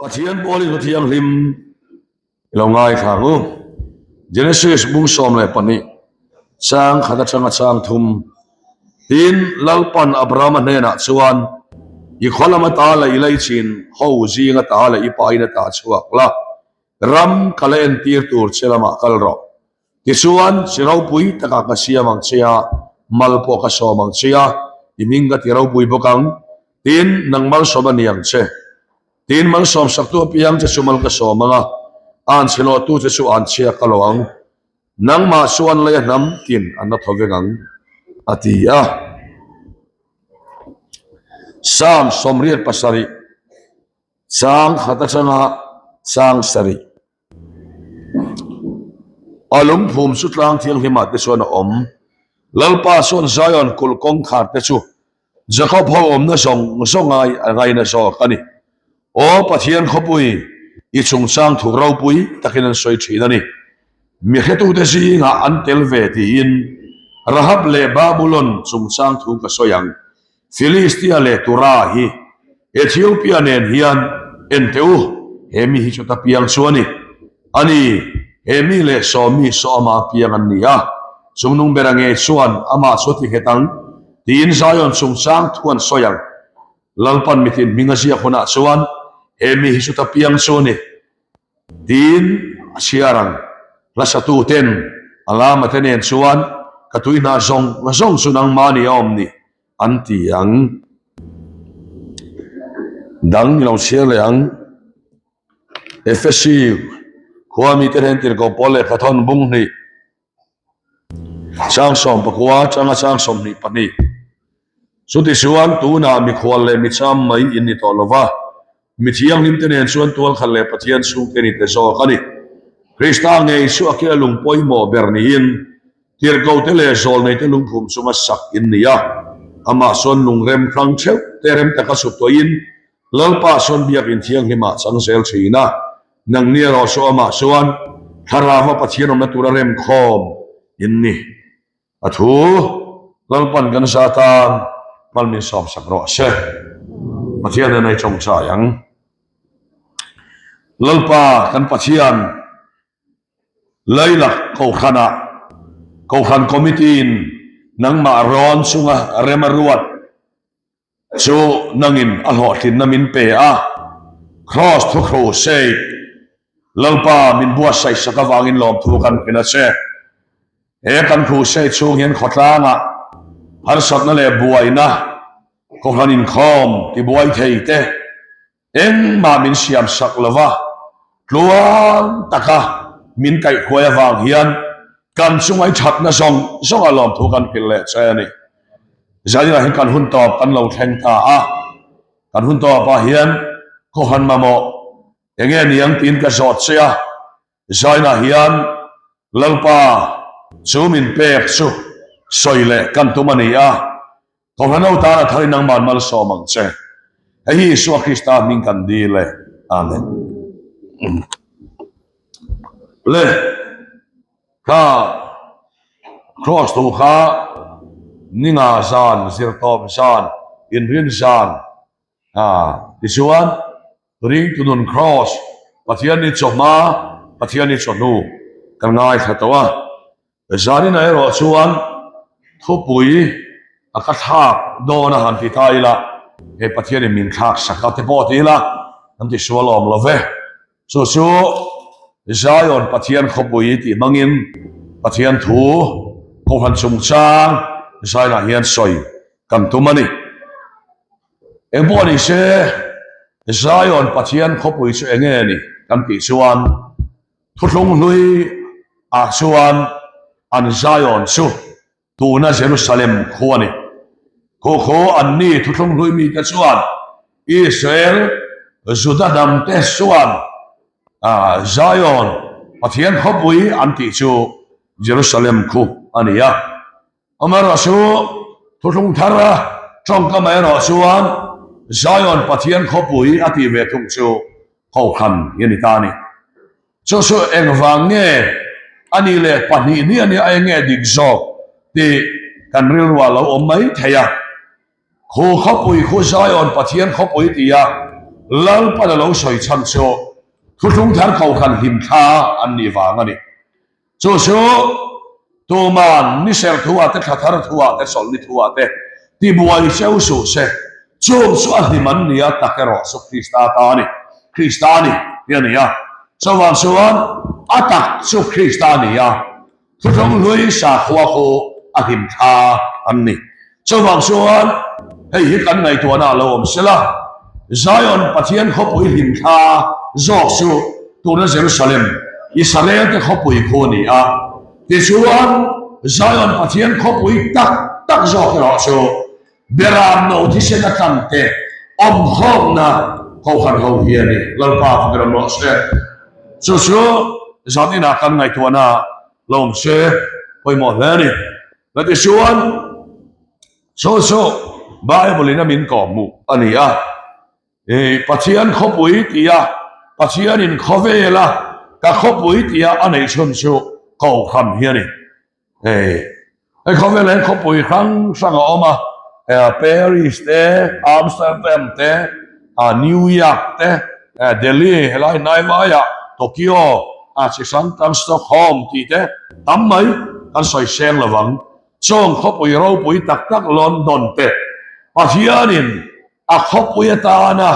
Pathian pawlin Thu Thianghlim i lo ngaithla ang u. Genesis bung 12 chang khat atanga chang thum tin Lalpan Abrahama hnenah chuan i khaw lama ta leh i leichin ho zinga ta leh i pain a ta chhuak la, ram ka la entir tur che lamah kal rawh. Tichuan, chi ropui takah ka siam ang che a, mal pawh ka sawm ang che a, i hming ka ti ropui bawk ang. Tin, nang malsawm a ni ang che. Tin, malsawm saktu apiang che chu mal ka sawm ang a, an chhe lawhtu che chu an chhia ka lo ang. Nangmah chuan lei a hnam tin an la thaw vek ang, a ti a. Psalm 87, chang khat atanga chang sarih. A lungphum chu tlang thianghlimah te chuan a awm. Lalpa chuan Zion kulh kawngkhar te chu Jakob ho awmna zawng zawng ai a ngaina zawk a ni. Aw Pathian khawpui, i chungchang thuk ropui takin an sawi thin a ni. Mi hretute zingah an tel ve tiin Rahab leh Babulon chungchang thu ka sawi ang. Filistia leh Tura hi Ethiopia nen hian en teh u, he mi hi chuta piang chu a ni. A ni, he mi leh saw mi saw amah piang an ni a, chungnung bera ngei chuan amah chu a ti nghet ang, tiin Zion chungchang thu an sawi ang. Lalpan mitin hming a ziak hunah chuan he mi hi chuta piang chu a ni, tiin a chhiar ang. Hlasatu ten a lama te nen chuan ka tui hna zawng zawng chu nangmah ni a awm ni. An ti ang. Dang i lo chhiar leh ang. Efesi khua mite hian tirhkoh pawl lehkha thawn bung hnih chang sawm pakua atanga chang 22. Chuti chuan tunah mikhual leh micham mai in ni tawh lova, mi thianghlim te nen chuan tualkhat leh Pathian chhungte ni te zawk a ni. Krista ngei chu a kila lung pawimawh ber niin Tirhkohte leh zawlneite lungphum chunga sak in ni a, amah chuan lungrem hrang theuh te rem taka chhuk tawhin Lalpa chuan biakin thianghlimah chang zel thin a, nangni erawh chu amah chuan Thlarauva Pathian awmna tura remkhawm in ni. A thu Lalpan kan za tan hmal min sawmsak rawh se. Pathian nen a i tawngtai ang. Lalpa kan Pathian. Lailak Kohhranah Kohhran Committee-in nangmah rawn chunga rem a ruat chu nangin a hlawhtlinna min pe a, Kraws thu crusade Lalpa min buatsaih sak avangin lawmthu kan hrilh a che. He kan crusade chhung hian khawtlangah harsatna leh buaina Kohhran inkhawm tibuai thei te, Engmah min siam sak lo va, tluang taka min kaihhruai avang hian kan chunga i thatna zawng zawng a lawmthu kan hrilh leh che a ni. Zaninah hian kan hun tawp kan lo thleng ta a, kan hun tawpah hian Kohhran mamawh enge niang tiin ka zawt che a, Zainah hian Lalpa chu min pek chu sawi leh kan tum a ni a, Kohhran ho tan a tharin nangman malsawm ang che. Hei hi Isua Krista hming kan dil e. Amen. Le kha Cross thu kha ninga zan, zirtawp zan, inrin zan, tichuan Ringtu nun Cross, Pathian ni chawhma, Pathian ni chawhnu kan ngaithla tawh a. Zaninah erawh chuan thupui a ka thlak dawn a han ti ta ila, hei Pathianin min thlak sak a te pawh ti ila kan ti sual awm lo ve. Chu chu Zion Pathian khawpui tih hmangin Pathian thu Kohhran chungchang Zion-ah hian sawi kan tum a ni. Eng pawh ni se, Zion Pathian khawpui chu eng nge ni kan tih chuan Thuthlung hlui ah chuan an Zion chu tuna Jerusalem khu a ni. Khu khu an ni Thuthlung hlui mite chuan Israel, Juda hnam te chuan Zion Pathian khawpui an tih chu Jerusalem khu a ni a. Amaherawhchu, Thuthlung thar a tawngkam erawh chuan Zion Pathian khawpui a tih ve thung chu Kohhran hi a ni ta a ni. Chu chu engvang nge a nih leh pahnih hnih a nia eng nge dik zawk tih kan rilruah lo awm mai thei a. Khu khawpui khu Zion Pathian khawpui tia. Lalpan a lo sawi chhan chu Thuthlung Thar Kohhran hlimthla an nih vang a ni. Chu chu tuman ni ser thu ah te, thla thar thu ah te, chawlhni thu ah te tibuai cheu suh se. Chung chu a hlim an ni a, tak erawh chu Krista ta a ni. Krista a ni tih a ni a. Chuvang chuan a tak chu Krista a ni a. Thuthlung hlui sakhua khu a hlim thla an ni. Chuvang chuan hei hi kan ngaihtuahna a lo awm sela, Zion Pathian khawpui hlim thla zawk chu tuna Jerusalem, Israel te khawpui khu a ni a. Tichuan Zion Pathian khawpui tak tak zawk erawh chu Beram no thisen a tlang te awmkhawmna Kohhran ho hi a ni. Lalpa fak ram rawh se. Chu chu zan inah kan ngaihtuahna lo awm se pawimawh hle a ni. La tichuan chu chu Bible in a min kawhhmuh a ni a. I Pathian khawpui tia Pathianin khawvela ka khawpui tia a neih chhun chu Kohhran hi a ni. Hei hei khawvel hian khawpui hrang hrang a awm a, Paris te, Amsterdam te, New York te, Delhi helai hnai laiah Tokyo a chi hrang hrang Stockholm tih te tam mai kan sawi seng lo vang. Chung khawpui ropui tak tak London te Pathianin A khawpui atana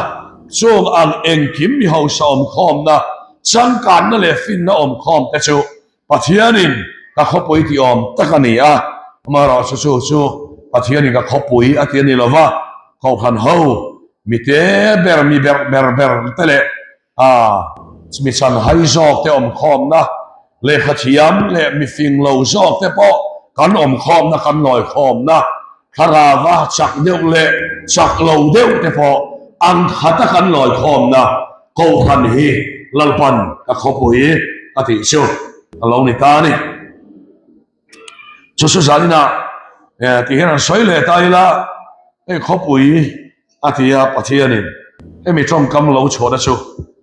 chung ang engkim mi hausa awmkhawmna, changkanna leh finna awmkhawm te chu Pathianin ka khawpui tih awm tak a ni a. Amaherawhchu chu chu Pathianin ka khawpui a ti a ni lo va, Kohhran ho mi te ber, mi ber ber ber te leh a mi chanhai zawk te awmkhawmna, lehkha thiam leh mi fing lo zawk te pawh kan awmkhawmna, kan lawikhawmna, thlarava chak deuh leh chak lo deuh te pawh ang khata kan lawikhawmna Kohhran hi Lalpan ka khawpui a tih chu a lo ni ta a ni. Chu chu zaninah tih hian an sawi leh ta ila, hei khawpui a ti a, Pathianin hemi tawngkam lo chhuahna chu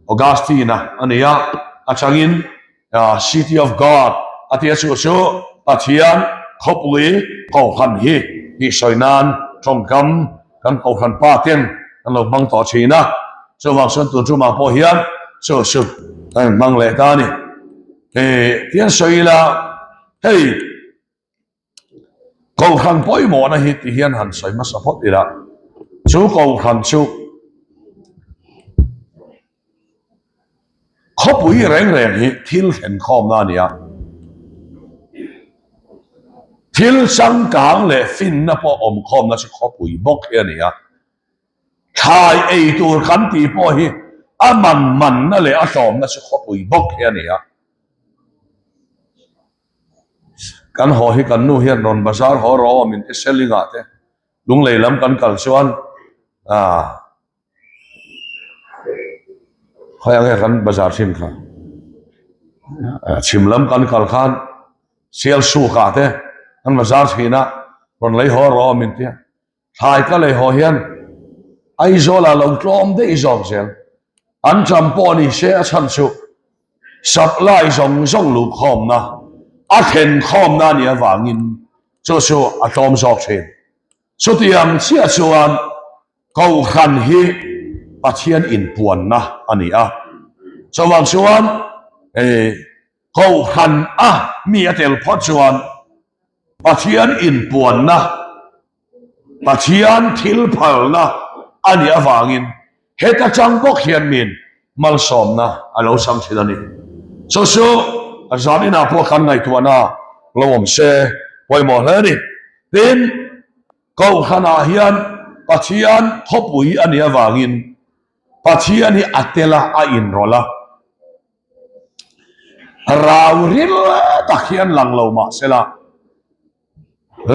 Augustine-a a ni a, a changin City of God a ti a, chu chu Pathian khawpui Kohhran hi tih sawi nan tawngkam kan Kohhran pa ten an lo hmang tawh thin a, chuvang chuan tun tumah pawh hian chu chu kan inhmang leh ta a ni. Tian sawi ila hei Kohhran pawimawhna hi ti hian han sawi hmasa phawt ila, chu Kohhran chu khawpui reng reng hi thil thlenkhawmna a ni a, thil changkang leh finna pawh awmkhawmna chu khawpui bawk hi a ni a. Thlai ei tur kan tih pawh hi a man manna leh a tlawmna chu khawpui bawk hi a ni a. Kan haw hi kan nu hian rawn bazar haw rawh aw min ti selling ah te Lunglei lam kan kal chuan ah khawi ang nge kan bazar thin kha chhim lam kan kal khan Sialsuk ah te kan bazar thin a rawn lei haw rawh aw min ti a. Thlai ka lei haw hian Aizawl ah lo tlawm daih zawk zel. An ṭam pawh ni se a chhan chu supply zawng zawng luh khawmna a thlen khawmna a nih avangin chu chu a tlawm zawk thin. Chutiang chiah chuan Kohhran hi Pathian inpuanna a ni a. Chuvang chuan Kohhran a mi a tel phawt chuan Pathian inpuanna, Pathian thil phalna a nih avangin heta chang bawk hian min malsawmna a lo chang thin a ni. Chu chu zan inah pawh kan ngaihtuahna lo awm se pawimawh hle a ni. Tin, Kohhranah hian Pathian khawpui a nih avangin Pathian hi a tel a, a inrawlh a. Rau ril tak hian lang lo mah sela,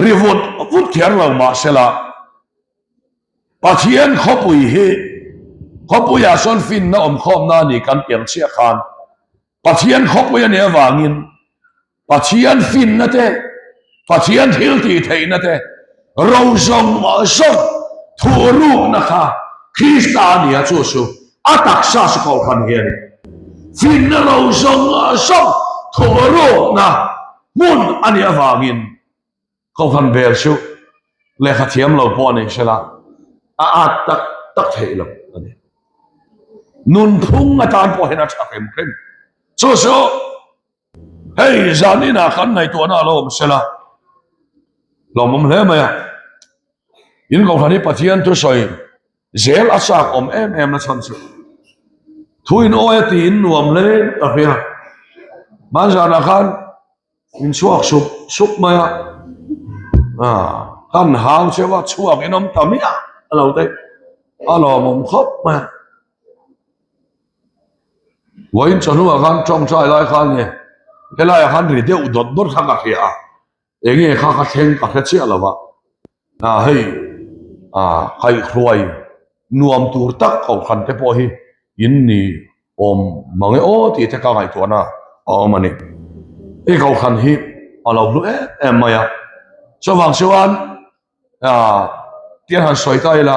ri vut vut kher lo mah sela, Pathian khawpui hi khawpuiah sawn finna awmkhawmna a ni kan piang chiah khan Pathian khawpui a nih avangin Pathian finna te, Pathian thil tih theihna te, ro zawng zawng thuhrukna kha Krista a ni a, chu chu a taksa chu Kohhran hi a ni. Finna ro zawng zawng thuhrukna hmun a nih avangin Kohhran bel chu lehkha thiam lo pawh a nei sela, a at tak tak theih lo a ni. Nunphung atan pawh hian a tha hrim hrim. Chu chu hei zan inah kan ngaihtuahna a lo awm sela lawmawm hle mai a. In kohhran hi Pathian thusawi zel a chak awm em em na chhan chu thu in awi a tiin nuam hle ka hria. Hmanzanah khan In chhuak sup sup mai a, kan hau cheu a, chhuak in awm ta miah a lo te, a lawmawm khawp mai a. Vawiin chawhnuah khan tawngtai lai khan nge helaiah khan ri deuh dawt dawt kha ka hria a, enge kha ka thleng ka hre chiah lo va. Ah hei ah kaihhruai nuam tur tak kohhran te pawh hi in ni awm mang e aw tih te ka ngaihtuahna a awm a ni. Hei kohhran hi a lo hlu em em mai a, chuvang chuan ah tiang han sawi ta ila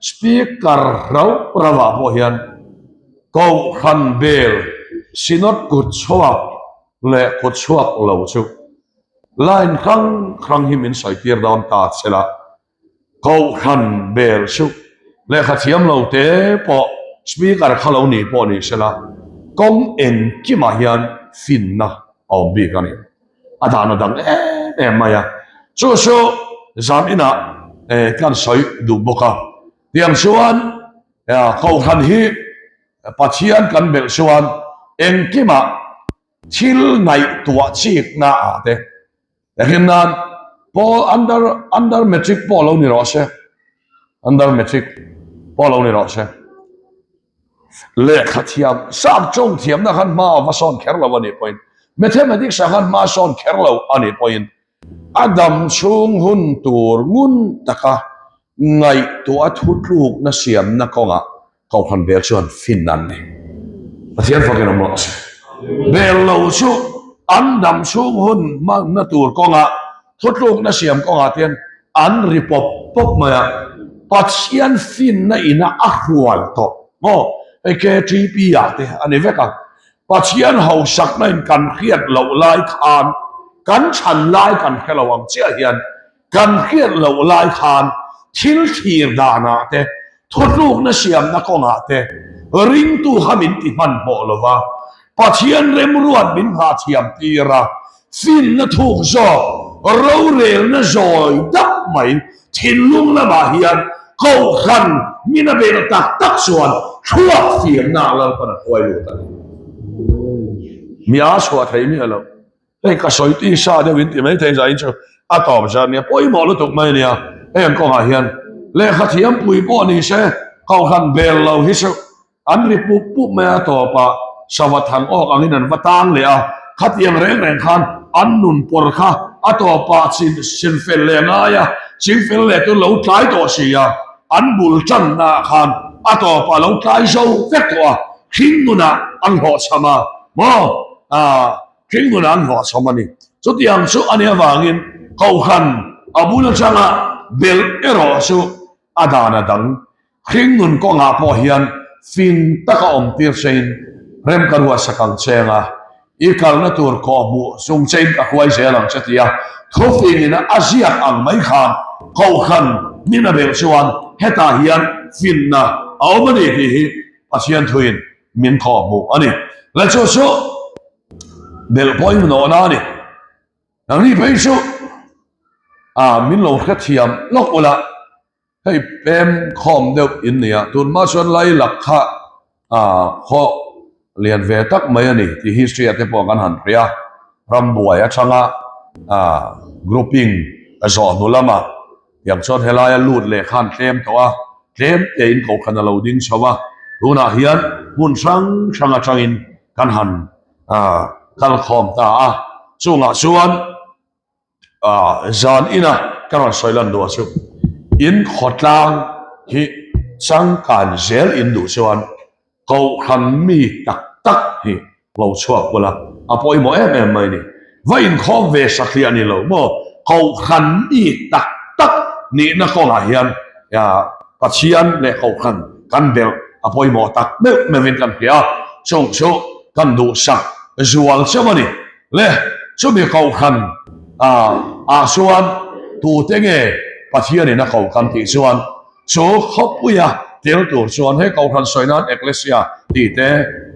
speaker rau rau ah pawh hian kohhran bel synod kut chhuak leh kut chhuak lo chu Line hrang hrang hi min sawi tir dawn ta che la, Kohhran bel chu lehkha thiam lo te pawh speaker kha lo ni pawh ni se la, kawng engkimah hian finna a awm bik a ni. A dan a dang em em mai a, chu chu zan inah kan sawi duh bawk a. Tiang chuan Kohhran hi Pathian kan belh chuan engkimah Thil ngaihtuah chikna ah te hlim nan pawl under under matric pawh lo ni rawh se under matric pawh lo ni rawh se lehkha thiam sap tawng thiamna khan hma a va sawn kher lo a nih pawhin mathematics ah khan hma a sawn kher lo a nih pawhin A dam chhung hun tur ngun taka ngaihtuah a thutlukna siamna kawngah Kohhran bel chuan fin an ni. Pathian fakin awm rawh se. Bel lo chu an dam chhung hun hmanna tur kawngah thutlukna siam kawngah te hian an ri pawp pawp mai a, Pathian finna ina a hrual tawh maw? Hei KTP ah te a ni vek ang. Pathian hausakna in kan hriat loh lai khan kan chhan lai kan hre lo ang chiah hian kan hriat loh lai khan thil thlir danah te thutlukna siamna kawngah te ringtu kha min ti hmanhmawh lo va, Pathian remruat min nghahthiam tir a, finna thuk zawk rorelna zawi dap mai Thinlung lamah hian Kohhran min a bel tak tak chuan thluak firna Lalpan a hruai lut a ni. Mi a chhuah thei miah lo. Hei ka sawi tisa deuh in ti mai thei zain chu a tawp zat nia pawimawh lutuk mai nia heng kawngah hian lehkha thiampui pawh ni se Kohhran bel lo hi chu An ri pup pup mai a tawpah sava thang awk angin an va tang leh a, khatiang reng reng khan an nun pawr kha a tawpah chin chinfel leh a ngai a, chingfel leh chu lo tlai tawh si a, an bul tannaah khan a tawpah lo tlai zo vek tawh a, hring nunah an hlawhchham a maw? Aaa hring nunah an hlawhchham a ni. Chutiang chu a nih avangin Kohhran a bul atanga belh erawh chu a dan a dang Hringnun kawngah pawh hian fing taka awm tir chein rem ka ruahsak ang che anga, i kalna tur kawhhmuh chung chein ka hruai zel ang che tia thufingin a ziak ang mai khan Kohhran min a belh chuan hetah hian finna a awm a ni tih hi Pathian thuin min kawhhmuh a ni. Le chu chu belh pawh i hmunawhna a ni. Nangni phei chu a min lo hrethiam lawk ula. Hei pem khawm deuh in nia, tunhma chuan Lailak kha khaw lian ve tak mai a ni tih history ah te pawh kan han hria. Rambuai atanga grouping a zawh hnu lamah tiang chuan helaia lut leh khan tlem tawh a, tlem tein kohhran a lo ding chho a, tunah hian hmun hrang hrang atangin kan han kal khawm ta a, chungah chuan Zan ina ka rawn sawi lan duh chu in khawtlang hi changkan zel in duh chuan kohhran mi tak tak hi lo chhuak bula a pawimawh em em mai ni. Va inkhawm ve satliah ni lo maw kohhran mi tak tak nihna kawngah hian Pathian leh kohhran kan belh a pawimawh tak meuh meuhin kan hria a, chung chu kan duhsak zual chauh a ni. Le, chumi kohhran ah chuan tute nge Pathianin a koh kan tih chuan chu khawpuia tel tur chuan he Kohhran sawi nan Ekklesia tih te,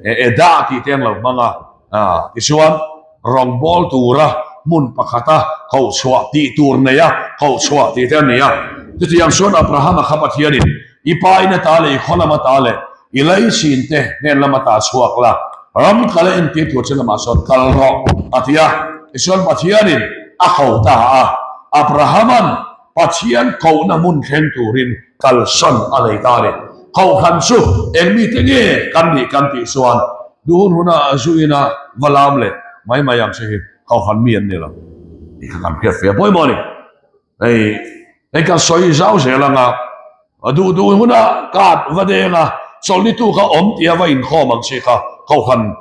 Edah tih te an lo hmang a. Tichuan, rawngbâwl tura hmun pakhata kohchhuah tih tur neia kohchhuah tih te a ni a. Chutiang chuan Abrahama kha Pathianin, I pa in ata leh i khaw lam ata leh i laichin te hnen lam ata chhuak la, ram kal a entir tur che lamah sawn kal rawh, a ti a. Tichuan Pathianin a ko ta a, Abrahama'n Pathian kohna hmun thleng turin kalsan a nei ta a ni. Kohhran chu eng mite nge kan nih kan tih chuan duh hun huna zu ina va lam leh mai mai ang che hi kohhran mi an ni lo tih kha kan hriat ve a pawimawh a ni. Hei hei kan sawi zau zel anga duh duh huna card va deng a chawlhni tu kha awm tia va inkhawm ang chi kha kohhran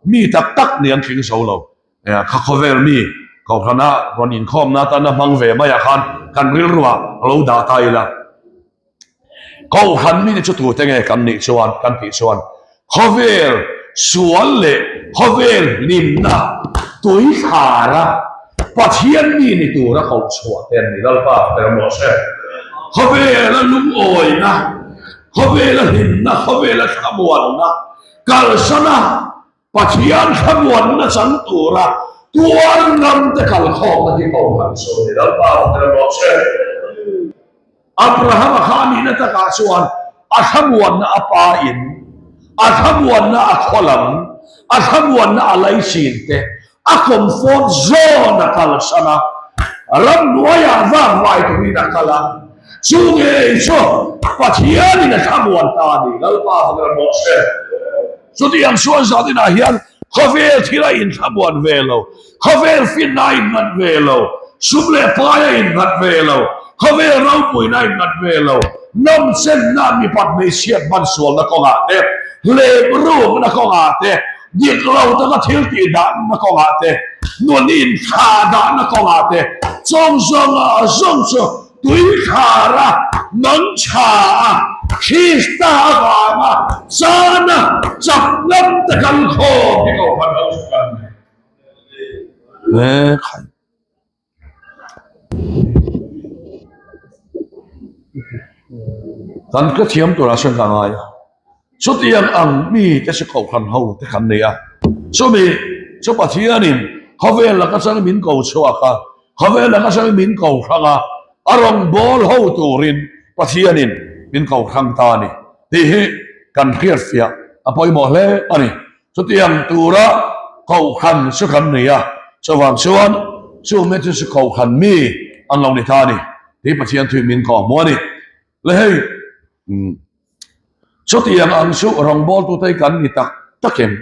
mi tak tak nih an tling zo lo. Kha khawvel mi Kohhrana rawn inkhawmna atana hmang ve maiah khan kan rilruah lo dah ta ila. Kohhran mite chu tute nge kan nih chuan kan tih chuan khawvel sual leh khawvel hlimna tuithlara Pathian mi ni tura koh chhuah te an ni. Lalpa ber maw se. Khawvela lungawina, khawvela hlimna, khawvela thlamuanna kalsana Pathian thlamuanna chang tura tuar ngamte kalkhawmna hi Kohhran chu a ni. Lalpa rawh rawh che. Abrahama kha a nihna takah chuan a thlamuanna a pa in, a thlamuanna a khaw lam, a thlamuanna a laichin te, a comfort zone a kalsan a, ramhnuaiah vakvai turin a kal a, chu ngei chu Pathianin a thlamuan ta a ni. Lalpa rawh rawh che. Chutiang chuan zaninah hian khawvel thil a inthlamuan ve lo, khawvel finna a innghat ve lo, sum leh pai a innghat ve lo, khawvel ropuina a innghat ve lo, nawmchenna mipat hmeichhiat hman sualna kawngah te, hlep rukna kawngah te, dik lo taka thil tih dahna kawngah te, nun inthlah dahna kawngah te, chawng zawnga zawng chu Tuithlara mangchha a Krista avanga chana chak ngam te kal khawm hi Kohhran ho chu kan nei. Hle khai. Kan ka thiam turah chuan ka ngai a. Chutiang ang mi te chu Kohhran ho te kan nei a. Chumi chu Pathianin khawvel laka chang min ko chhuak a, Khawvel laka chang min ko hrang a, a rawngbâwl ho turin Pathianin min ko hrang ta a ni tih hi kan hriatfiah a pawimawh hle a ni. Chutiang tura Kohhran chu kan nei a, chuvang chuan chu mite chu Kohhran mi an lo ni ta a ni tih Pathian thuin min ko hmu a ni. Le hei. Chutiang ang chu rawngbawltute hi kan ni tak tak em?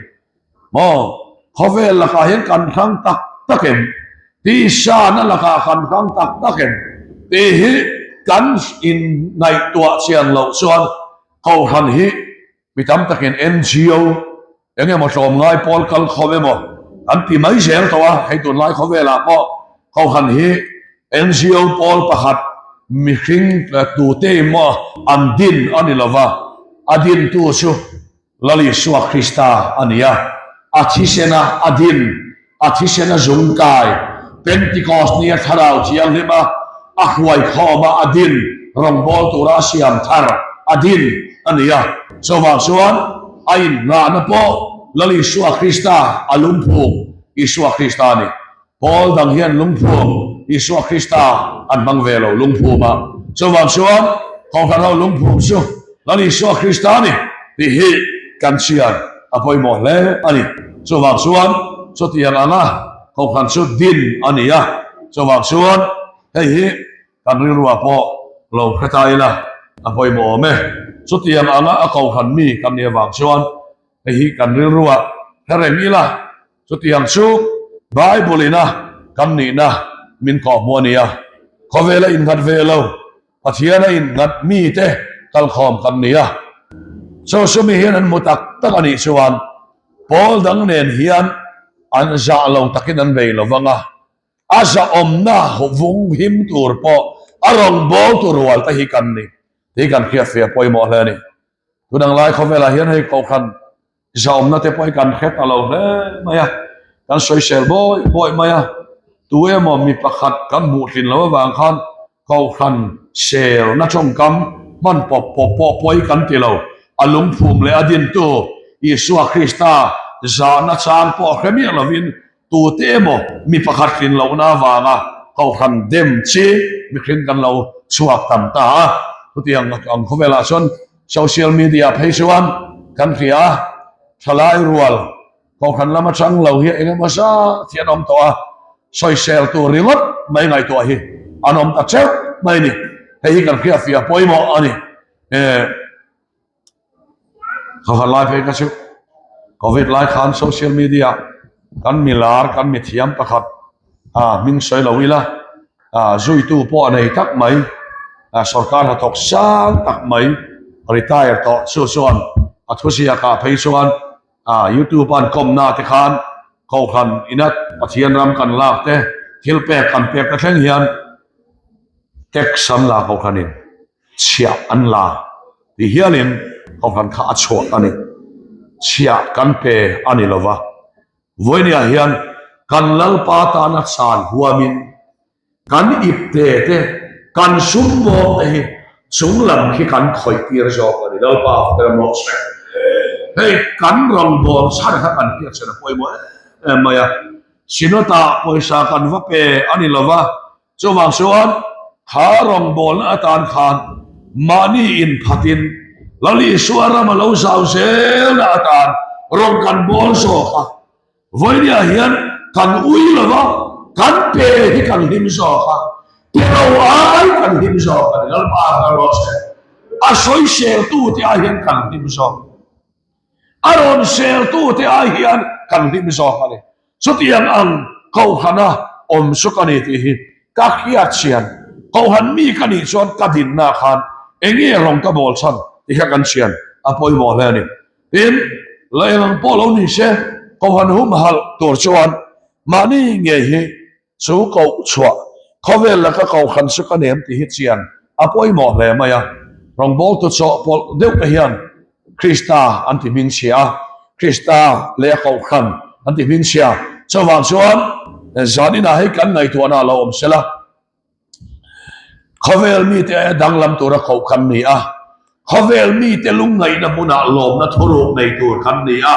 Maw? Khawvel lakah hian kan hrang tak tak em? Tisana lakah kan hrang tak tak em? Tih hi kan inngaihtuah chian loh chuan Kohhran hi mi tam takin NGO Eng emaw tlawmngai pawl kal khawm emaw an ti mai zel tawh a, hei tunlai khawvelah pawh Kohhran hi NGO pawl pakhat mihring tute emaw an din a ni lova, a dintu chu Lal Isua Krista a ni a, a thisena a din A thisen a zung kai, Pentecost nia Thlarau Thianghlima a hruai khawma a din rawngbâwl tura a siam thar a din a ni a. Chuvang chuan a innghahna pawh Lal Isua Krista a lungphum Isua Krista a ni. Pawl dang hian lungphum Isua Krista an hmang ve lo lungphum a. Chuvang chuan Kohhran ho lungphum chu Lal Isua Krista a ni tih hi kan chian a pawimawh hle a ni. Chuvang chuan chutiang anga Kohhran chu din a ni a, chuvang chuan hei hi kan rilruah pawh lo hre ta ila a pawimawh awm e. Chutiang anga a Kohhran mi kan nih avang chuan hei hi kan rilruah hre reng ila, chutiang chu Bible ina kan nihna min kawhhmuh a ni a, khawvela innghat ve lo Pathian a innghat mite kalkhawm kan ni a, chu sumi hian an hmu tak tak a nih chuan pawl dang nen hian an zah lo takin an bei lo vang a, a zahawmna vung him tur pawh a rawngbâwl tu rual te hi kan ni tih kan hriatfiah pawimawh hle a ni. Tunang lai khawvelah hian hei kohhran Zahawmna te pawh hi kan hre ta lo hle mai a, kan sawisel bawi bawi mai a, tu emaw mi pakhat kan hmuh tlin loh avang khan Kohhran selna tawngkam Hman pawp pawp pawh pawi kan ti lo. A lungphum leh a dintu Isua Krista zahna chang pawh hre miah lovin tute emaw mi pakhat tlin lohna avanga kohhran dem chi mihring kan lo chhuak tam ta a. Chutiang ang khawvelah chuan social media phei chuan kan hria a, thalai rual kohhran lam atang lo hi eng emaw zat hi an awm tawh a, sawisel tur ringawt mai ngaihtuah hi an awm ta teuh mai a ni. Hei hi kan hriatfiah pawimawh a ni. Kohhran lai phei kha chu Covid lai khan social media kan milar kan mithiam pakhat ah hming sawi lo ila ah zuitu pawh a nei tak mai ah sorkar hnathawk sang tak mai retire tawh chu chuan a thuziak ah phei chuan ah youtube a an kawmna te khan kohhran ina Pathian ram kan lak te thil pek kan pek te thleng hian tax an la kohhranin. Chhiah an la ti hialin kohhran kha a chhuah a ni. Chhiah kan pe a ni lova, vawinia hian kan Lalpa tana chan huamin kan ipte te, kan sum bawm te hi chung lam khi kan khawih tir zawk a ni. Lalpa fak emaw se. Hei kan rawngbâwl chhan kha kan hriat chhan a pawimawh em em mai a, Synod-ah pawisa kan va pe a ni lova, Chuvang chuan kha rawngbawlna atan khan mahni inphatin Lal Isua ram a lo zau zelna atan rawn kan bawl zawk a. Vawinia hian kan ui lo va, kan pe hi kan hlim zawk a, pe lo ai kan hlim zawk a ni. Lalpa ka rawh se. A sawiseltute ai hian kan hlim zawk. A rawn seltute ai hian kan hlim zawk a ni. Chutiang ang Kohhana awm chu ka ni tih hi ka hriat chian. Kohhan mi ka nih chuan ka dinna khan eng nge rawng ka bawl chhan tih kha kan chian a pawimawh hle a ni. Tin, la eng ang pawh lo ni se, Kohhan humhalh tur chuan mahni ngei hi Chu koh chhuah khawvel laka kohhran chu ka nem tih hi chian a pawimawh hle mai a. Rawngbawltu chawhpawlh deuh te hian Krista an ti hmingchhia a, Krista leh a kohhran an ti hmingchhia. Chuvang chuan zan inah hei kan ngaihtuahna a lo awm sela. Khawvel mite aia danglam tura koh kan ni a, khawvel mite lungngaihna hmunah lawmna thuruk nei tur kan ni a,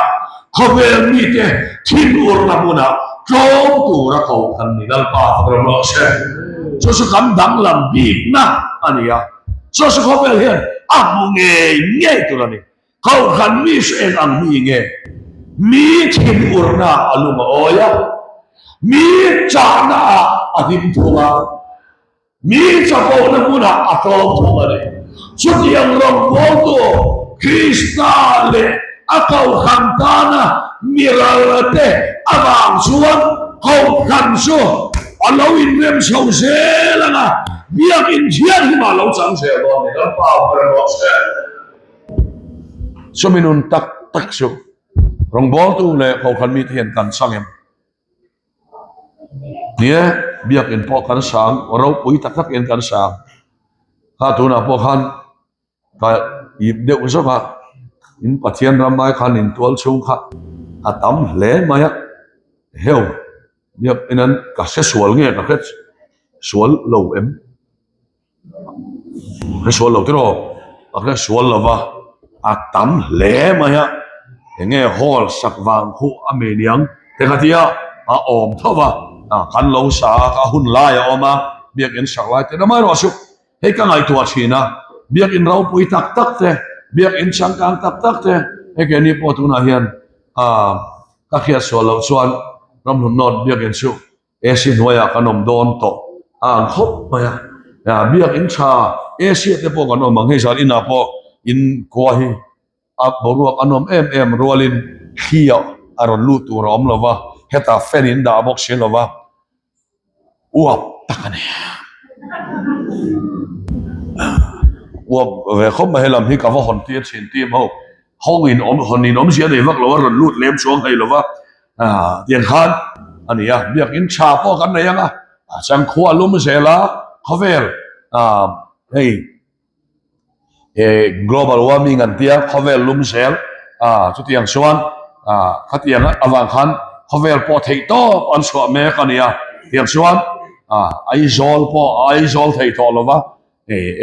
khawvel mite thinurna hmunah tlawm tura koh kan ni. Lalpa fak ram rawh se. Chu chu kan danglam bikna a ni a, chu chu khawvel hian a hmu ngei ngei tur a ni. Kohhran mi hre eng ang mi nge? Mi thinurna a lung a awi a, mi chahna ah a hlim thung a, mi chapona hmunah a tlawm thung a ni. Chutiang rawngbawltu Krista leh a kohhran tana mi ral te avang chuan kohhran chu a lo inrem chho zel ang a, biakinn thianghlimah a lo chang zel dawn a ni. Lalpa ber rawh se. Chumi nun tak tak chu rawngbawltu leh kohhran mite hian kan chang em? Nie, biakin pawh kan sang, ropui tak takin kan sang. Kha tunah pawh khan ka ip deuh zawk a, in Pathian ram ai khan in tual chhung kha a tam hle mai a, heu biakin an ka hre sual nge ka hre sual lo em? Hre sual lo tiraw? A hre sual lo va, a tam hle mai a, eng nge hall sak vang khuh a mi niang te kha tia a awm tho va, kan lo sa a, a hun lai a awm a, biakin sak lai te amaherawh chu hei ka ngaihtuah thin a, biakin ropui tak tak te, biakin changkang tak tak te, hei keini pawh tunah hian ka hriat sual loh chuan ramhlun nawt biakin chu AC hnuaiah kan awm dawn tawh a ang khawp mai a, biakin tha AC ah te pawh kan awm ang hei zan inah pawh in khua hi a boruak a nuam em em rualin thli ah a rawn lut tur a awm lo va, hetah fan in dah bawk si lo va, uap tak a ni. Uap ve khawp mai helam hi ka va hawn tir thin team ho hawng in awm hawn in awmzia nei vak lo a rawn lut lem chuang thei lo va. Ah tiang khan a ni a, biakin tha pawh kan nei ang a, a changkhua lum zel a, khawvel ah hei he global warming an tia khawvel lum zel ah chutiang chuan ah khatiang avang khan khawvel pawh theih tawp an chhuah mek a ni a, tiang chuan ah Aizawl pawh Aizawl theih tawh lo va.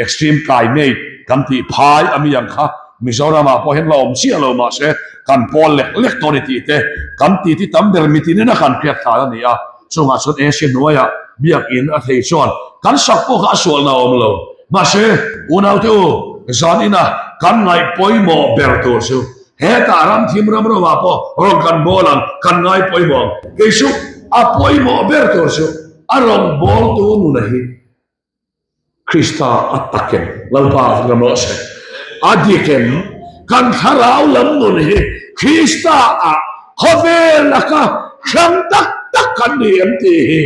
Extreme climate. kan tih phai a mi ang kha Mizoramah pawh hian la awm chiah lo mahse kan pawl lek lek tawh a ni tih te kan tih ti tam ber mitinin a kan hriat thlai a ni a. Chungah chuan Asia hnuaiah biakinn a thei chuan kan sak pawh kha a sualna a awm lo. Mahse, unaute u, zan ina kan ngaih pawimawh ber tur chu hetah ram thim ram ramah pawh rawn kan bawl ang, kan ngai pawimawh ang. Kei chu a pawimawh ber tur chu a rawn bawltu nuna hi Krista a tak em? Lalpa ram rawh se. A dik em? Kan thlarau lam nun hi Krista ah khawvel laka hrang tak tak kan ni em tih hi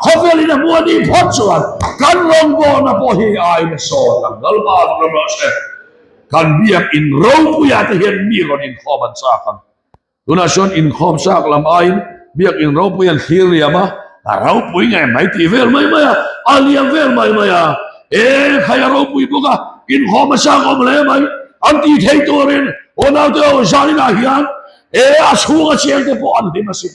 khawvel in a hmu a nih phawt chuan kan rawngbawlna pawh hi aiin a sawn ang. Lalpa ram rawh se. Kan biak in ropuia te hian mi rawn inkhawm an chak ang. Tunah chuan inkhawm chak lam aiin biakin ropui an thlir liam a, a ropui ngei mai tih vel mai mai a, a liam vel mai mai a, e khai a ropui bawk a, inkhawm a chak awm hle mai an tih thei turin aw naute aw zaninah hian e a chhunga cheng te pawh an hlim asin.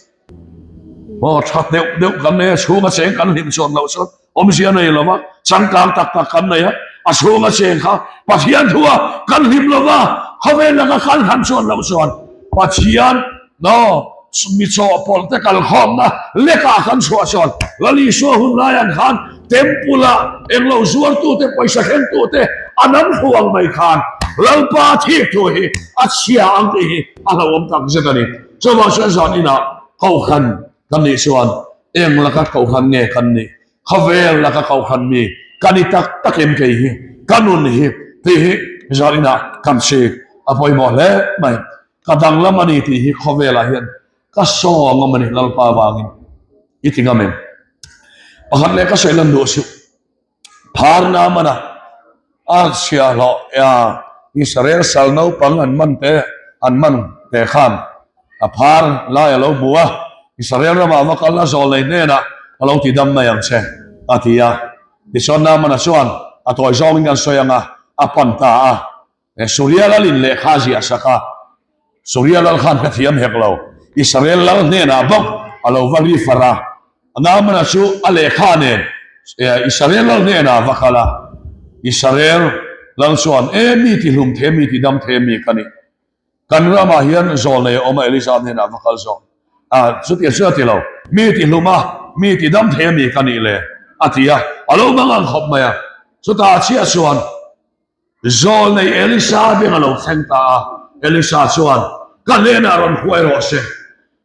Aw tha deuh deuh kan nei a, chhunga cheng kan hlim chuan loh chuan Awmzia nei lo va, changkang tak tak kan nei a, a chhunga cheng kha Pathian thua kan hlim lo va, khawvel laka kan han chuan loh chuan Pathian no mi chawhpawlh te kalkhawmna lekah kan chhuah chuan Lal Isua hun lai ang khan Temple ah englo zuartute pawisa thlengtute an an hru ang mai khan Lalpa thik thu hi a chhia ang tih hi a hlauhawm tak zet a ni. Chuvang chuan zan inah Kohhran kan nih chuan Eng laka kohhran nge kan nih? Khawvel laka kohhran mi ka ni tak tak em kei hi? Ka nun hi tih hi zan inah kan chik a pawimawh hle mai. Ka danglam a ni tih hi khawvelah hian ka saw ngam a ni Lalpa vangin i ti ngam em? Pakhat leh ka sawi lan duh suh. Phar Naamana a chhiahhlawh a Israel sal naupang an man te an man te khan a phar lai a lo hmu a, Israel ramah va kal a zawlnei hnenah ka lo ti dam mai ang che a ti a. Tichuan Naamana chuan a tawi zawngin kan sawi ang a, a pan ta a. Suria lalin lehkha a ziah sak a, Suria lal khan ka thiam hek lo, Israel lal hnenah bawk a lo va ri far a, Naamana chu a lehkha nen Israel lal hnenah a va kal a, Israel lal chuan, E mi ti hlum thei, mi ti dam thei mi ka ni, kan ramah hian zawlnei a awm a, Elisa hnenah a va kal zawk a, chutiang chu a ti lo, mi ti hlum a, mi ti dam thei mi ka nih le, a ti a, a lo mang ang khawp mai a, chutah chiah chuan Zawlnei Elisa beng a lo thleng ta a, Elisa chuan, Ka hnenah rawn huai rawh se.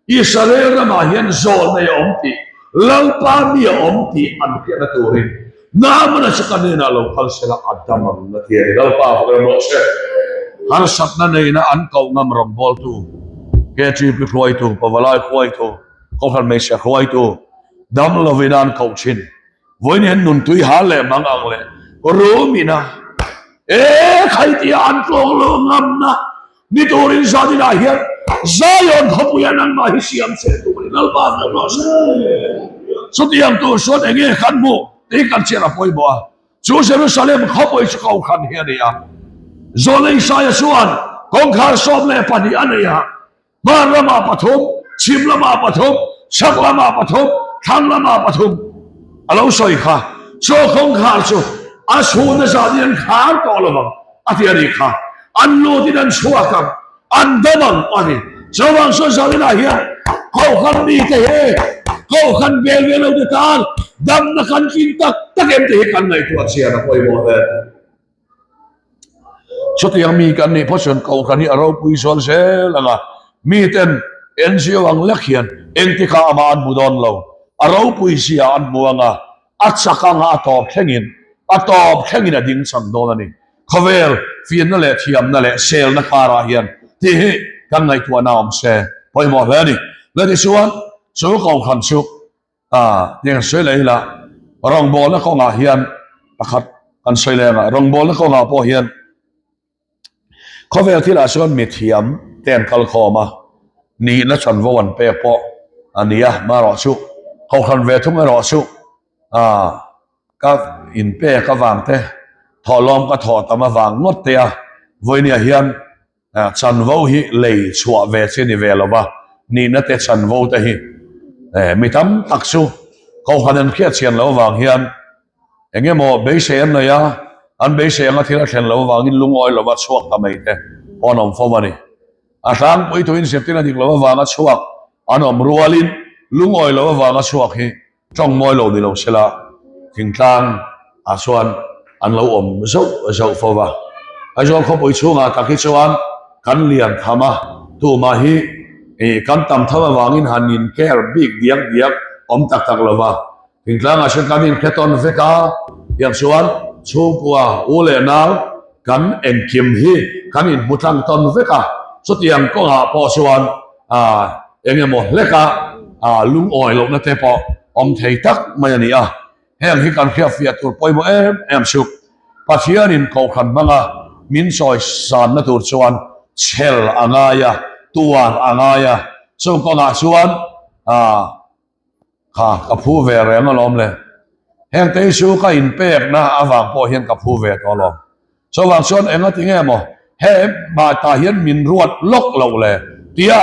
Israel ramah hian zawlnei a awm tih, Lalpa mi a awm tih an hriatna turin Naamana chu ka hnenah lo kal sela a dam ang a ti a ni. Lalpa fak rem rawh se. Harsatna neina an koh ngam rawngbawltu, KTP hruaitu, Pavalai hruaitu, Kohhran hmeichhia hruaitu, dam lovin an koh thin. Vawiin hian nuntui hal leh mang ang leh rum ina e khai tia an tlawng lo ngamna ni turin zaninah hian Zion khawpuia nangmah hi siam che tur in Lalpa hmuh rawh se. Chutiang tur chuan enge kan hmuh tih kan chian a pawimawh a, chu Jerusalem khawpui chu kohhran hi a ni a. Zawlei Isaia chuan kawngkhar 12 a nei a. Hmar lamah pathum, chhim lamah pathum, chhak lamah pathum, thlang lamah pathum a lo sawi kha. Chaw kawngkhar chu a chhun a zan in an khar tawh lo ang a ti a nih kha. An lut in an chhuak ang, an dam ang a ti. Chuvang chuan zaninah hian Kohhran mite hi Kohhran vel ve lo te tan damna kan tlin tak tak em tih hi kan ngaihtuah chian a pawimawh hle. Chutiang mi kan nih phawt chuan Kohhran hi a ropui zual zel ang a, miten NGO ang lek hian engtikah amah an hmu dawn lo, a ropui zia an hmu ang a, a chak anga a tawp thlengin, a tawp thlengin a ding chang dawn a ni. Khawvel finna leh thiamna leh selna karah hian tih hi kan ngaihtuahna awm se pawimawh hle a ni. Le tichuan chu Kohhran chu A, tiang sawi leh ila, rawngbawlna kawngah hian pakhat kan sawi leh anga, rawngbawlna kawngah pawh hian khawvel thilah chuan mithiam te an kal khawm a, nihna chanvo an pek pawh a ni a, marawh chu kohhran ve thung erawh chu a, ka inpek avang te, thawhlawm ka thawh tam avang ngawt te a, vawinia hian Chanvo hi lei chhuah ve chi ni ve lova, nihna te chanvo te hi mi tam tak chu Kohhran an hriat chian loh avang hian eng emaw beisei an nei a. An beisei anga thil a thlen loh avangin lungawi lova chhuak ta mai te pawh an awm fo a ni. A tlangpui tuin zirtirna dik loh avanga chhuak an awm rualin lungawi loh avanga chhuak hi tawng mawi lo ni lo sela thingtlang ah chuan an lo awm zauh zauh fo va. Aizawl khawpui chhungah tak hi chuan kan lian tham a, tumah hi kan tam tham avangin han inker bik diak diak awm tak tak lo va. Thingtlangah chuan kan inhre tawn vek a, tiang chuan chhungkua u leh nau kan engkim hi kan inhmu tlang tawn vek a, chutiang kawngah pawh chuan eng emaw hleka lungawi lohna te pawh awm thei tak mai a ni a, heng hi kan hriatfiah tur pawimawh em em chu Pathianin kohhran hmanga min sawi sanna tur chuan chhel a ngai a, tuar a ngai a, chung kawngah chuan Kha, ka phu ve reng alawm le. Heng te hi chu ka inpekna avang pawh hian ka phu ve tawh alawm. Chuvang chuan enga ti nge maw he mah tah hian min ruat lawk loh le tia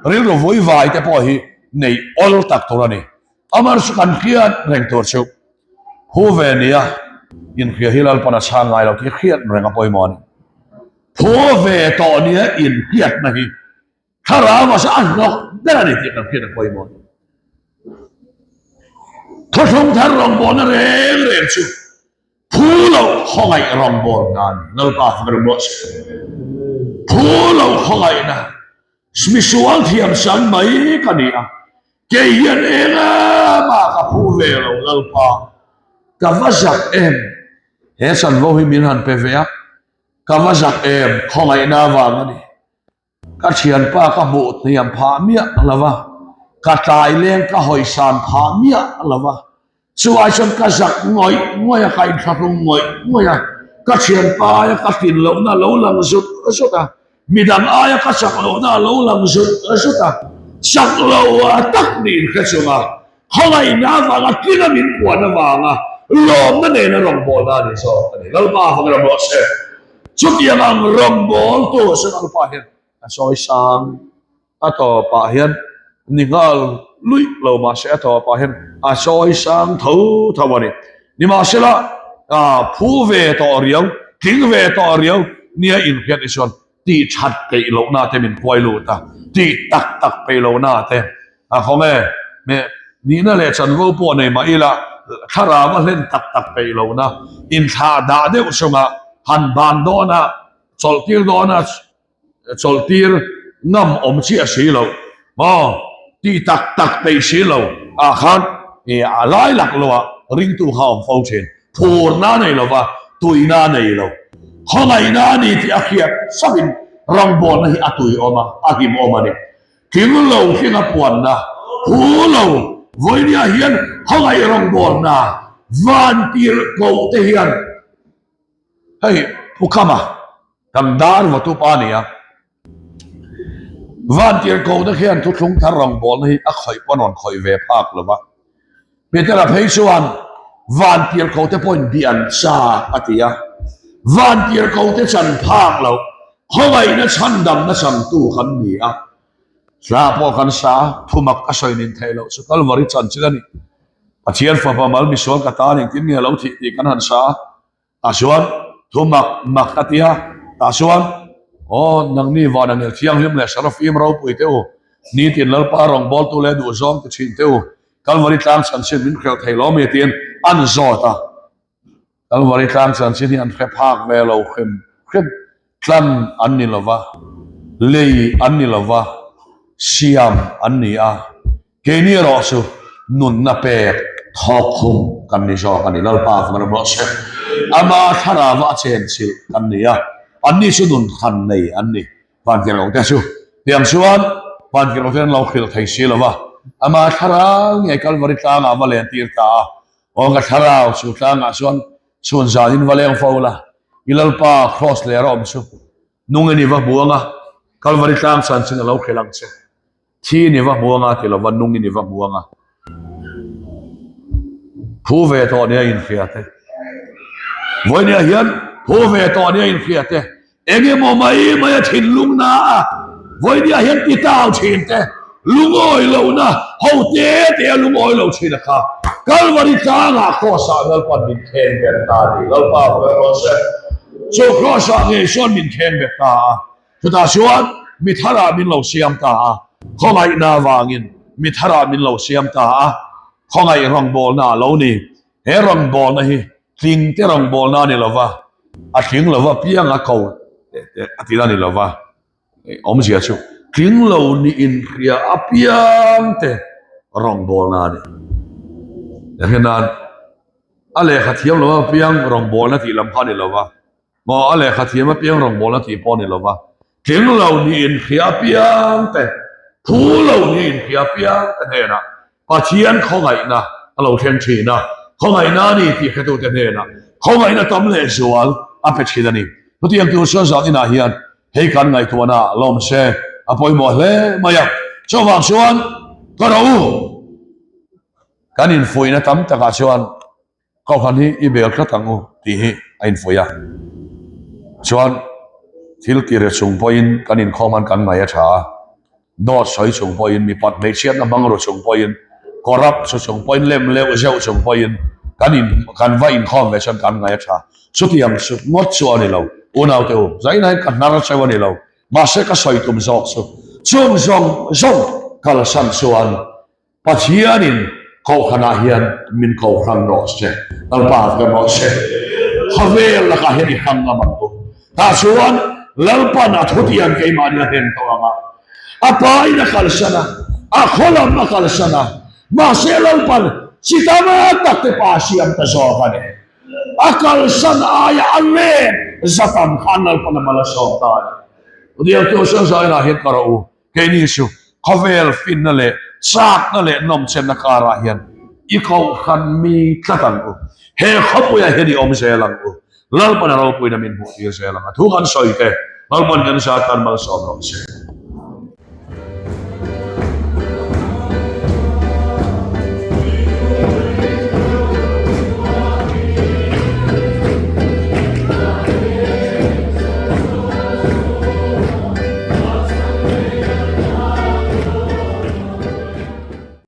rilru vui vai te pawh hi nei awl tak tur a ni. Amar chu kan hriat reng tur chu phu ve nia inhria hi Lalpan a chhang ngai lo tih hriat reng a pawimawh a ni. Phu ve tawh nia inhriatna hi Thlarau a a hnawk ber a ni tih kan hriat a pawimawh. Thuthlung thar rawngbawlna reng reng chu phu loh khawngaih rawngbawlna a ni. Lalpa fak rawh se. Phu loh khawngaihna misual thiam san mai ka ni a, kei hian engmah ka phu ve lo Lalpa, ka va zak em? He chanvo hi min han pe ve a, ka va zak em? Khawngaihna avang a ni. Ka thianpa ka hmuh hniam phah miah lo va, ka tlai leng ka hawisan phah miah lo va, chuai chuan ka zak ngawih ngawih a, ka inthlahrung ngawih ngawih a, ka thianpa aia ka tlin lohna a lo lang zut zut a, midang aia ka chak lohna a lo lang zut zut a, chak lo tak niin hre chunga khawngaihna avanga tlinga min puan avanga lawmna nena rawngbawlna a ni zawk a ni. Lalpa fak ram rawh se. Chutiang ang rawngbawltu chu Lalpa hian a sawi sang. A tawpah hian ni nghal luih lo mahse a tawpah hian a sawi sang tho tho a ni. Nimahsela phu ve tawh riau, tling ve tawh riau nia inhriat hi chuan tih that peih lohna te min kuai lut a, tih tak tak peih lohna te a khawng e. Meh nihna leh chanvo pawh nei mah ila thlarau a hlen tak tak peih lohna, inthlah dah deuh chunga han ban dawna chawlh tir dawna chawlh tir ngam awm chiah si loh maw tih tak tak peih si lo ah khan a lai lak lo ah ringtu kha a awm fo thin. Phurna a nei lo va, tuina a nei lo. Khawngaihna a ni tih a hriat sakin rawngbawlna hi a tuiawm a, a hlimawm a ni. Tling lo hlinga puanna, hu lo vawinia hian khawngaih rawngbawlna van tirh koh te hian hei Pu Khama kan dar vatup a ni a. Vantirhkohna khian thuthlung thar rawngbawlna hi a khawih pawn rawn khawih ve phak lo va. Petera phei chuan Vantirhkohte pawhin bi an chak a ti a. Vantirhkohte chan phak lo, khawngaihna chhandamna changtu kan ni a. Hla pawh kan sa a, thumak ka sawi nin theih loh chu Kalvari chanchin a ni. Pathian fapa mal misual ka tan engtin nge a lo thih tih kan han sa a. Tah chuan thu mak mak a ti a, tah chuan, Aw, nangni vana ngel thianghlim leh Serafim ropui te u, nitin Lalpa rawngbawltu leh duhzawng ti thin te u, Kalvari tlang chanchin min hrelh thei lo mi tiin an zawt a. Kalvari tlang chanchin hi an hre phak ve lo hrim hrim. Tlan an ni lo va, lei an ni lo va, siam an ni a. Keini erawh chu nunna pek thawk khum kan ni zawk a ni. Lalpa fak ram rawh se. Ama thlarava a chenchilh kan ni a, anni chu nun han nei an ni. Vantirhloh te chu tiang chuan vantirhloh te an lo hrilh thei si lo va, ama thlarau ngei Kalvari tlangah va len tir ta a. Aw ka thlarau chu tlangah chuan chhun zanin va leng fo la, i Lalpa Kraws leh a awm chu nungin i va hmu anga, Kalvari tlang chanchin a lo hrilh ang che. Thi ni va hmu anga ti lova nung i ni va hmu anga phu ve tawh nia inhria te. Vawinia hian phu ve tawh nia inhria te. Eng emaw mai mai a thinlung na a vawinia hian ti tau thin te. Lungawi lohna ho te te a lungawi lo thin a kha. Kalvari tlangah Kraws-ah Lalpan min kheng bet ta a ni. Lalpa hruai rawh se. Chu Kraws-ah ngei chuan min kheng bet ta a. Chutah chuan mi tharah min lo siam ta a. Khawngaihna avangin mi tharah min lo siam ta a. Khawngaih rawngbawlna a lo ni. He rawngbawlna hi tlingte rawngbawlna a ni lo va, a tling lo va piang a ko a tihna a ni lo va. Awmzia chu tling lo ni inhria apiangte rawngbawlna a ni. Enghe nan a lehkha thiam lo apiang rawngbawlna tih lam kha a ni lo va, maw a lehkha thiam apiang rawngbawlna tih pawh a ni lo va, tling lo ni inhria apiangte, thu lo ni inhria apiangte hnenah Pathian khawngaihna a lo thleng thin a, khawngaihna a ni tih hretute hnenah khawngaihna tam leh zual a pe thin a ni. Chutiang tur chuan zan inah hian hei kan ngaihtuahna lawm se a pawimawh hle mai a. Chuvang chuan ka ro u, kan infuihna tam takah chuan Kohhran hi i bel tlat ang u tih hi a infuih a. Chuan thil tir chung pawhin kan inkhawm han kan ngaih a tha a, dawt sawi chung pawhin, mipat hmeichhiatna hmang ru chung pawhin, corrupt chu chung pawhin, lem leuh zeuh chung pawhin kan in kan va inkhawm ve chuan kan ngaih a tha. Chutiang chu ngawt chu a ni lo. Unaute u, zaina hian ka hnar cheu a ni lo. Mahse ka sawi tum zawk chu chung zawng zawng kalsan chuan Pathianin Kohhranah hian min ko hrang rawh se, Lalpa ka rawh se. Khawvel lakah hian i hrang ngam ang u. Tah chuan Lalpan a thutiang keimahni a hlen tawh ang a, a pain a kalsan a, a khaw lam a kalsan a, mahse Lalpan chi tam tak te pa siam ta zawk a ni. A kalsan aia a let zatam khan Lalpan a mal a sawm ta a ni. Diak chu Sazainah hian ka rawh u. Keini chu khawvel finna leh chakna leh nawmchenna karah hian i kohhran mi tlat ang u. He khawpuiah hian i awm zel ang u. Lalpan a ropuina min hmuhtir zel ang a. Thu kan sawi te, Lalpan kan zat tan malsawm rawh se.